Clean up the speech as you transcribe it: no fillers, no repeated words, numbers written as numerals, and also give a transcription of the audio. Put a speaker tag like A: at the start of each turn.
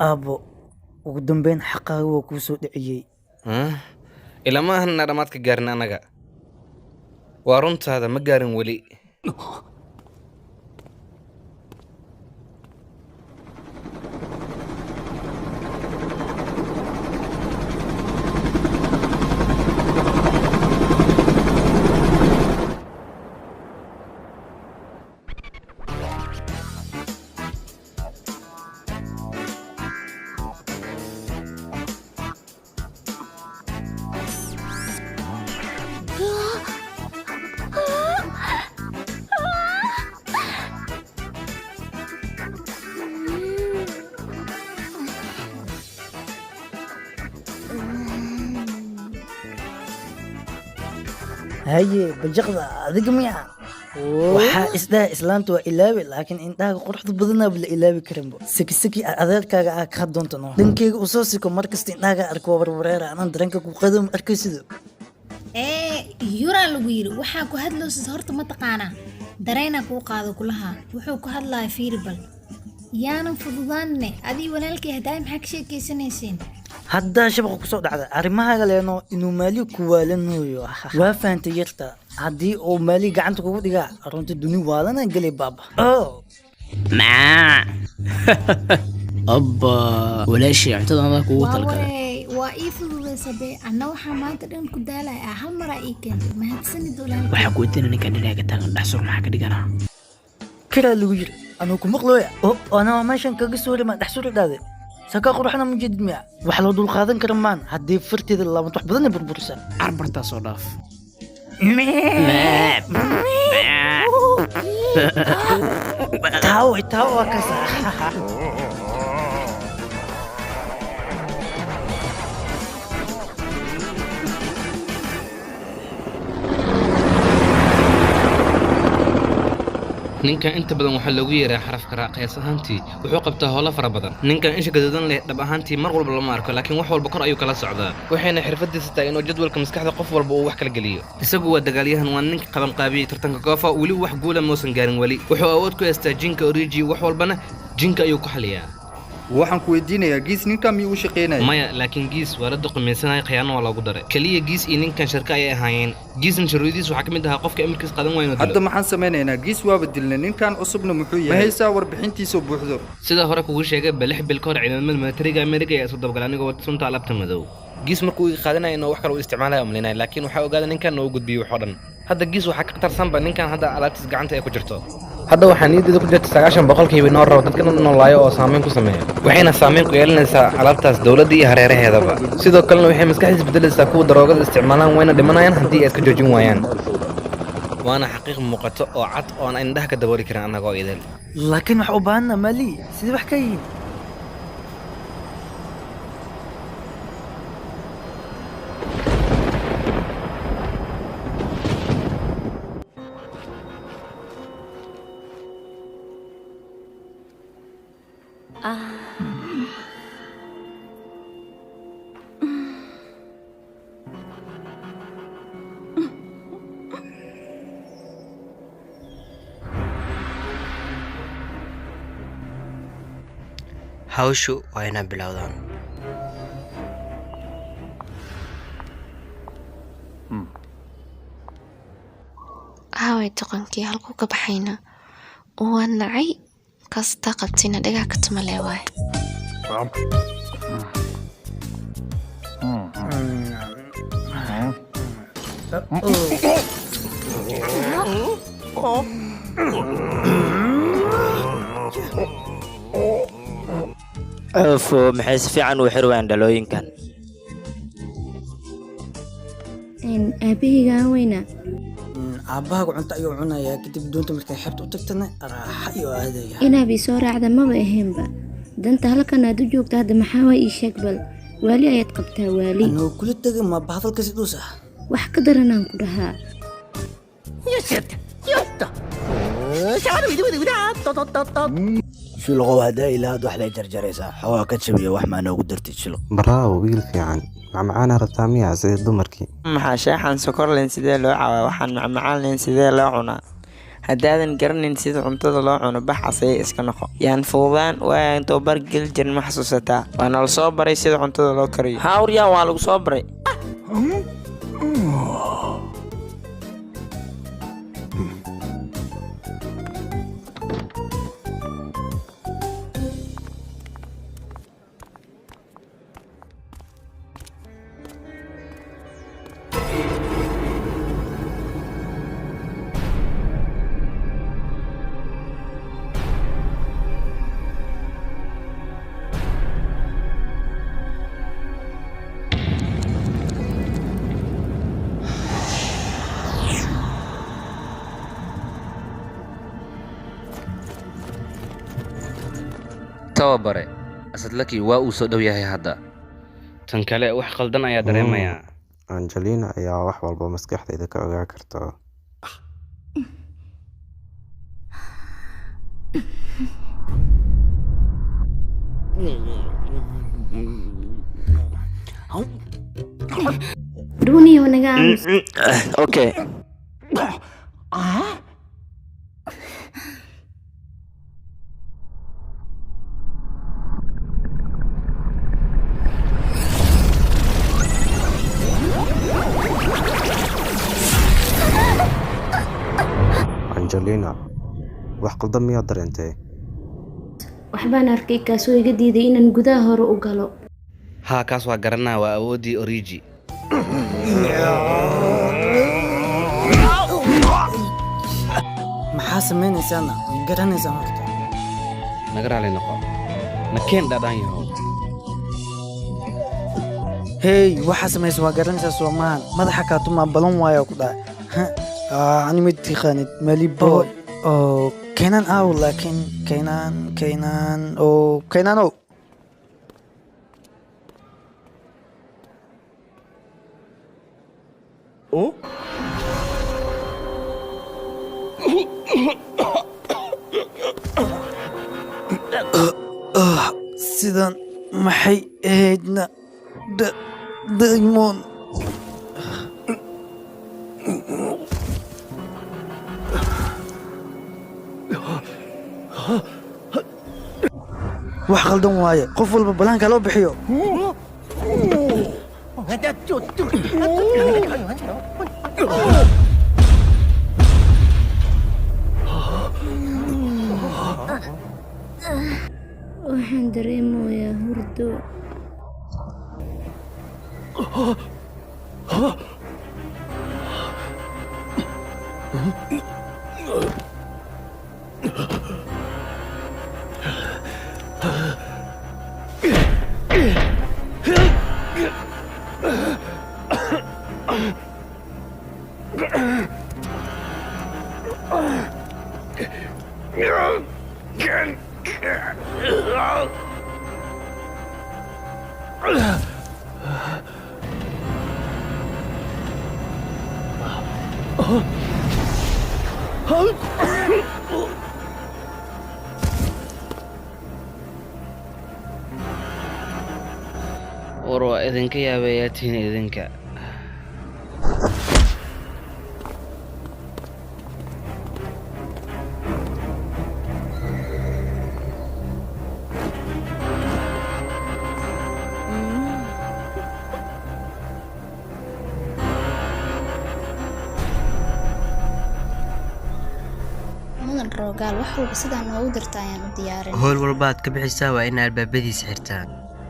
A: Aabbo, ugu dambeyn xaqaaga waa kuu soo dhiciyey.
B: Ilama ahan inaa dhammaadka gaarin annaga. Waa runtaada, ma gaarin weli.
A: Haye, bajaqda adiga miya? Waxaa isdhaha islaanta waa ilaawi, laakiin indhahaga quruxda badanaaba la ilaawi karinbo. Siki siki adeerkaaga aa kaa doonta no. Dhankeyga usoo siko, markasta indhahaga arko waa warwareera, anaan dareenka ku qadam arkaysido.
C: Ee yuraa lagu yidhi, waxaa ku hadlowsid horta ma taqaanaa? Dareenaa kuu qaado kulahaa. Wuxuu ku hadlaya fiiri bal. Yaanan fududaanne, adii walaalkay haddaay maxaa ka sheekeysanayseen?
A: Haddaa shabaqa kusoo dhacda arrimahaaga leeno inuu maali ku waalanooyo. Waa fahantay yarta, haddii uu maali gacanta kugu dhigaa, runta duni waalana gelay baaba. Oh.
D: Macaa.
E: Abba, walaashay, cuntada adaa kugu
C: Waa
E: talgalay.
C: Wareey, waa ii fududaysa be. Anna waxaa maanta dhan ku daalaya ah, hal maraa ii keentay. Mahadsanid, walaalkay.
E: Waxaa ku weydiina, ninkan dhinaca taagan dhexsur maxaa ka dhiganaa?
A: Kiraa lagu yiri, anuu ku maqlooya oo anaa meeshan kaga soo rima dhex suri dhaade. Saka quruxna ma jedid miya? Wax loo dul qaadan kara maan haddii farteeda laabanto, wax badan ay burburisa.
E: Carbartaa soo dhaaf.
A: Taawo taawo, waa kasa.
B: Ninkan inta badan waxaa loogu yeeraa xarafka raa. Qiyaas ahaantii wuxuu qabtaa howlo fara badan. Ninkan isha gaduudan leh dhab ahaantii mar walba lama arko, laakiin wax walba kor ayuu kala socdaa, waxayna xirfadiisa tahay inuu jadwalka maskaxda qof walba uu wax kala geliyo. Isagu waa dagaalyahan, waa ninka qabanqaabiyey tartanka goofa. Weli wax guula muusan gaarin. Weli wuxuu awood ku haystaa jinka Origi, wax walbana jinka ayuu ku xaliyaa.
F: Waxaan ku weydiinayaa, Giis ninkan miyuu u shaqaynaya?
B: Maya, laakiin Giis waa la duqumeysanaya, khiyaano waa loogu daray. Keliya Giis iyo ninkan shirka ayay ahaayeen. Giisna shuruudihiis waxaa ka mid ahaa qofka amarkiis qadan waa inuu
F: Hadda
B: dilo.
F: maxaan samaynaynaa? Giis waaba dilnay, ninkan cusubna muxuu yahay? Ma haysaa warbixintiisa buuxdo?
B: Sida hore kugu sheegay ba, 6 bil ka hor ciidamada militariga Amerika ayaa isu dabagalay anigoo wata sunta alaabta madow. Giis markuu iga qaadanaya inuu wax kale u isticmaalaya umlinaya, laakiin waxaa ogaaday ninkan oo u gudbiyey wax oo dhan. Hadda Giis waxaa ka khatarsanba ninkan hadda alaabtiis gacanta ay ku jirto. Hadda waxaa niyaddeeda ku jirta 90% inoo rabo dadka dhan inuu laayo oo saameyn ku sameeyo, waxayna saameyn ku yeelanaysaa alaabtaas dowladda iyo hareeraheedaba. Sidoo kalena waxay maskaxdiis bedelaysaa kuwa daroogada isticmaalaan, wayna dhimanayaan haddii ay iska joojin waayaan. Waana xaqiiq muuqato oo cad oo aan indhaha ka dabooli karin annagoo idil.
A: Laakiin waxa u baahanna maali sidii wax ka yihiin.
D: Hawshu waa inaa bilowdaan.
G: Aaway doqonkii? Halkuu ka baxayna waa nacay kastaa qabtina dhagaa ka tuma lee waay.
D: Cufo, maxay si fiican u xirwaan dhalooyinkan?
H: Aabahayga aan weynaa.
A: Aabbahaaga cunto ayuu cunayaa, kadib doonta markay xeebta u tagtana raaxa ayuu aadaya.
H: Inaab ii soo raacda maba ahaynba danta halkan aad u joogta hadda. Maxaa waa? Ii sheeg bal, waali ayaad qabtaa, waali.
A: Anuu kula tegay ma bahadalka si dhuus ah?
H: Wax ka daranaan ku dhahaa.
I: Shilqow, haddaa ilaahad wax lay jarjaraysaa, xoogaa ka jabiyo wax maa noogu dartid, Shilq?
J: Bravo, wiil fiican. Macmacaana rabtaa miyaa sida dumarkii?
K: Maxaa sheexan sokor leen sidee loo cabaa? Waxaan macmacaan leen sidee loo cunaa?
D: Haddaadan garanayn sida cuntada loo cuno, bax caseye iska noqo. Yaan fududaan waayaan tababar geli jirin, ma xasuusataa? Waana la soo baray sida cuntada loo kariyo. Hawryaa waa lagu soo baray.
B: Tababare Asadlaki waa uu soo dhow yahay hadda. Tan kale, wax qaldan ayaa dareemayaa.
J: Angelina ayaa wax walba maskaxdayda ka ogaan karta.
H: Dhuuniyow naga aamus.
D: Okay.
J: Angelina, wax qaldan miyaad dareentay?
H: Waxbaan arkay kaasoo iga diiday inaan gudaha hore u galo.
B: Haa, kaas waa garanaa, waa awooddii Origi.
A: Maxaa samaynaysaana? Ma garanaysaan horta?
B: Naga raali noqo, nakeen dhadhaan yahow.
A: Hey, waxaa samaysa waa garanaysaa soomahan? Madaxa kaatumaa balan waayaa ku dhahay. Ani mid taqaanid maliboy oo Keenan aw, laakiin Keenan, Keenan oo Keenan ow. Sidan maxay ahaydna? Daimoon. Wax qaldan waaye, qof walba balaanka loo bixiyo.
H: Waxaan dareemayaa hurdo.
B: War waa idinka yaabayaa tihiin idinka.
C: Mudan Roogaal, wax walba sidaa noogu dirta ayaan u diyaarin.
D: Howl walba aad ka bixisaa waa in albaabadiisa xirtaan.